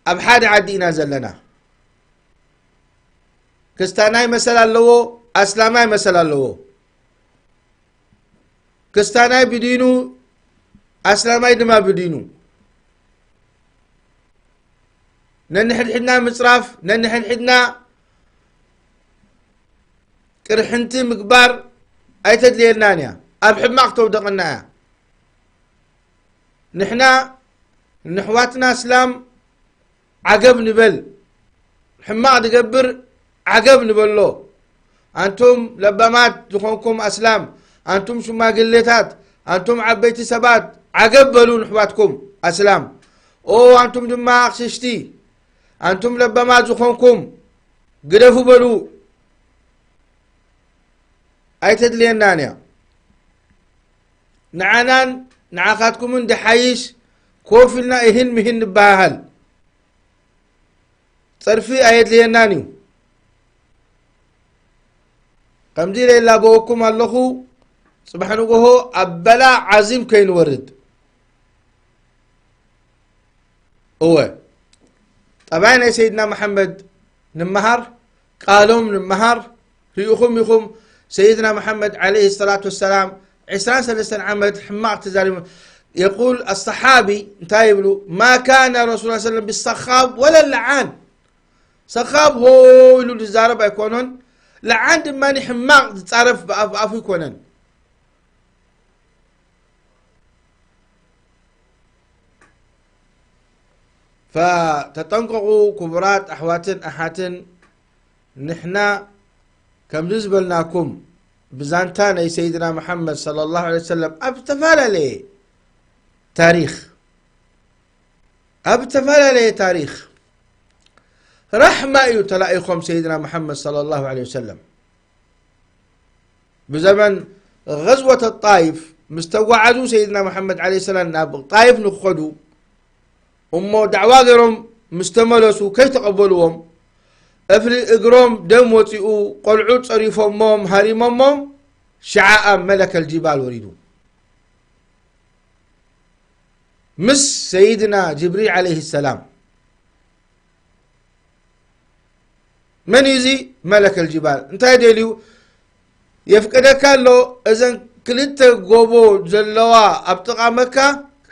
ኣብ ሓደ ዓዲ ኢና ዘለና። ክስታናይ መሰል ኣለዎ፣ ኣስላማይ መሰል ኣለዎ። ክስታናይ ብዲኑ፣ ኣስላማይ ድማ ብዲኑ። ነንሕድሕድና ምጽራፍ፣ ነንሕድሕድና ቅርሕንቲ ምግባር ኣይተድልየናን እያ። ኣብ ሕማቕ ተውደቐና እያ። ንሕና ንሕዋትና እስላም ዓገብ ንበል። ሕማቕ ዝገብር ዓገብ ንበሎ። ኣንቱም ለባማት ዝኾንኩም ኣስላም፣ ኣንቱም ሽማግሌታት፣ ኣንቱም ዓበይቲ ሰባት፣ ዓገብ በሉ ንሕዋትኩም ኣስላም። ኦ ኣንቱም ድማ ኣቕሽሽቲ፣ ኣንቱም ለባማት ዝኾንኩም ግደፉ በሉ። ኣይተድልየናን እያ። ንዓናን ንዓኻትኩምን ድሓይሽ ኮፍ ኢልና እህን ምህን ንበሃሃል። ጸርፊ ኣየድልየናን እዩ። ከምዚ ኢለ ይላበወኩም ኣለኹ፣ ጽባሕ ንግሆ ኣብ በላ ዓዚም ከይንወርድ። እወ፣ ጠባይ ናይ ሰይድና መሓመድ ንምሃር፣ ቃሎም ንምሃር። ርኢኹም ኢኹም ሰይድና መሓመድ ዓለይሂ ሰላቱ ወሰላም ዕስራን ሰለስተን ዓመት ሕማቕ ተዛሪቡ። የቁል ኣሰሓቢ እንታይ ይብሉ? ማ ካነ ረሱል ሰለም ብሰኻብ ወለ ለዓን። ሰኻብ ሆ ኢሉ ዝዛረብ ኣይኮነን፣ ለዓን ድማ ሕማቕ ዝጻረፍ ብኣፍ ኣፉ ኣይኮነን። ፈተጠንቀቑ ክቡራት ኣሕዋትን ኣሓትን። ንሕና ከምዚ ዝበልናኩም ብዛንታ ናይ ሰይድና መሓመድ ሰለላሁ ዐለይሂ ወሰለም ኣብ ዝተፈላለየ ታሪኽ ኣብ ዝተፈላለየ ታሪኽ ራሕማ እዩ ተላኢኾም ሰይድና መሓመድ ሰለላሁ ዐለይሂ ወሰለም። ብዘመን ገዝወተ ጣይፍ ምስ ተጓዓዙ ሰይድና መሓመድ ዓለይሂ ሰላም ናብ ጣይፍ ንክኸዱ እሞ ዳዕዋ ገይሮም ምስ ተመለሱ ከይተቐበልዎም እፍሪ እግሮም ደም ወፂኡ ቆልዑ ፀሪፎሞም ሃሪሞሞም ሽዓ ኣብ መለከል ጅባል ወሪዱ። ምስ ሰይድና ጅብሪል ዓለይሂ ሰላም። መን እዩ እዚ? መለከል ጅባል። እንታይ ደልዩ? የፍቀደካ ኣሎ እዘን ክልተ ጎቦ ዘለዋ ኣብ ጥቓ መካ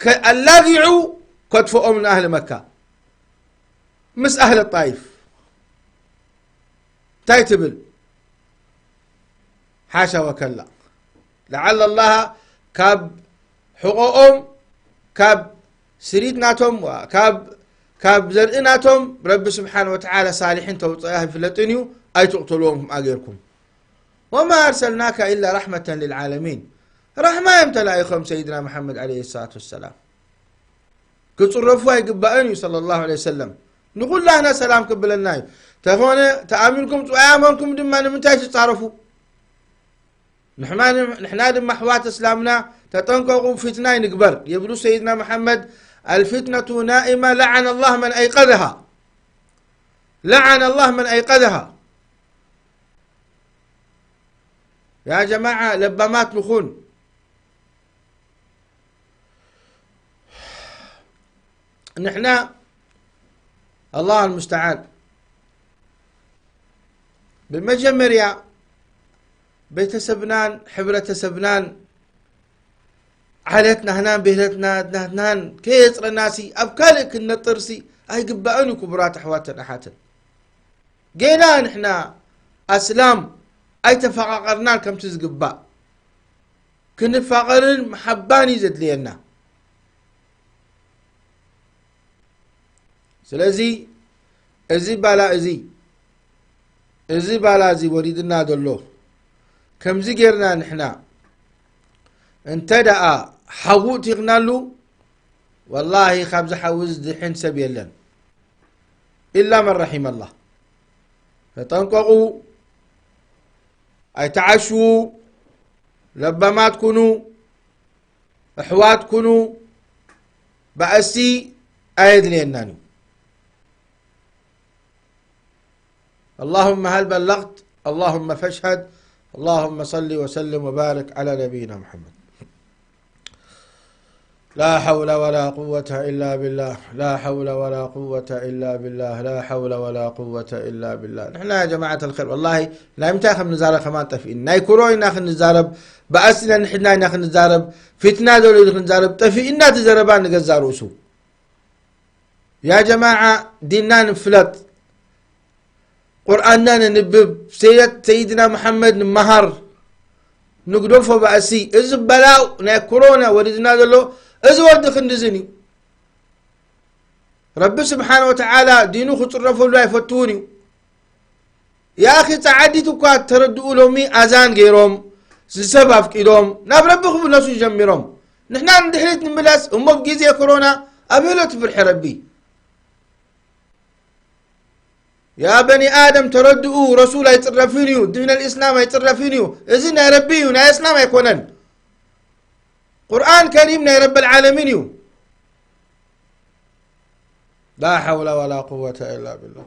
ከ-፣ ኣላጊዑ ከጥፍኦም ንኣህሊ መካ ምስ ኣህለ ጣይፍ። እንታይ ትብል? ሓሻ ወከላ። ለዓለ ኣላህ ካብ ሕቖኦም፣ ካብ ስሪት ናቶም፣ ካብ፣ ካብ ዘርኢ ናቶም ረቢ ስብሓን ወተዓላ ሳሊሒን ተውፅኣ ኣይፍለጥን እዩ። ኣይትቕተልዎም ከምኣ ጌርኩም። ወማ ኣርሰልናካ ኢላ ራሕመተን ልልዓለሚን። ራሕማ እዮም ተላኢኾም ሰይድና መሓመድ ዓለይሂ ሰላቱ ወሰላም። ክጽረፉ ኣይግባእን እዩ ሰለላሁ ዐለይሂ ወሰለም። ንኹላህና ሰላም ክብለና እዩ። ተኾነ ተኣሚንኩም ጽቡቕ ኣያመንኩም ድማ ንምንታይ ትጻረፉ? ንሕማ-፣ ንሕና ድማ ኣሕዋት እስላምና ተጠንቀቑ፣ ፊትና ይንግበር የብሉ ሰይድና መሓመድ። ኣልፊትነቱ ናኢማ ለዓነ ኣላህ መን ኣይቀዘሃ። ለዓነ ኣላህ መን ኣይቀዘሃ። ያ ጀማዓ ለባማት ንኹን። ንሕና ኣላህ ኣልሙስተዓን ብመጀመርያ ቤተሰብናን ሕብረተሰብናን ዓለት ናህናን ቤለት ናህናን ከየጽረናሲ ኣብ ካልእ ክንነጥርሲ ኣይግባእን እዩ። ክቡራት ኣሕዋትን ኣሓትን፣ ጌና ንሕና ኣስላም ኣይተፈቓቐርናን ከምቲ ዝግባእ። ክንፋቐርን መሓባን እዩ ዘድልየና። ስለዚ እዚ ባላ እዚ፣ እዚ ባላ እዚ ወሪድና ዘሎ ከምዚ ጌርና ንሕና እንተ ደኣ ሓዉ እቲኽናሉ፣ ወላሂ ካብዚ ሓዊ ዝድሕን ሰብ የለን። ኢላ መን ረሒመ ኣላህ። ተጠንቀቑ፣ ኣይተዓሽዉ፣ ለባማት ኩኑ፣ ኣሕዋት ኩኑ፣ ባእሲ ኣየድልየናን እዩ። اللهم هل بلغت؟ اللهم فاشهد. اللهم صل وسلم وبارك على نبينا محمد. لا حول ولا قوة إلا بالله. لا حول ولا قوة إلا بالله. لا حول ولا قوة إلا بالله. نحن يا جماعة الخير، والله لا يمتاخم نزارة كمان طفئنا. ناي كورونا خن نزارب، بأسنا نحن ناي نخن نزارب، فتنة دول خن نزارب، طفئنا تزاربان نقزار وسو. يا جماعة، ديننا نفلت، قرآننا ننبب، سيرة سيدنا محمد نمهر، نقدفه بأسي. إذ بلاو ناي كورونا ورزنا دلو، إذ ورد خندزني. رب سبحانه وتعالى دينه خطر فلو يفتوني. يا أخي، ጻዓዲት እኳ ተረድኡ ሎሚ ኣዛን ገይሮም፣ ዝሰብ ኣፍቂዶም፣ ናብ ረቢ ክምለሱ ጀሚሮም። ንሕና ንድሕሪት ንምለስ እሞ ብግዜ ኮሮና ኣበሎ ትፍርሒ ረቢ። ያ በኒ ኣደም ተረድኡ፣ ረሱል ኣይጽረፍን እዩ፣ ዲን ኣልእስላም ኣይጽረፍን እዩ። እዚ ናይ ረቢ እዩ፣ ናይ እስላም ኣይኮነን። ቁርኣን ከሪም ናይ ረቢ ልዓለሚን እዩ። لا حول ولا قوة إلا بالله.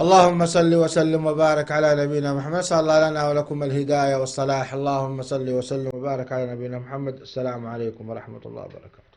اللهم صل وسلم وبارك على نبينا محمد. نسأل الله لنا ولكم الهداية والصلاح. اللهم صل وسلم وبارك على نبينا محمد. السلام عليكم ورحمة الله وبركاته.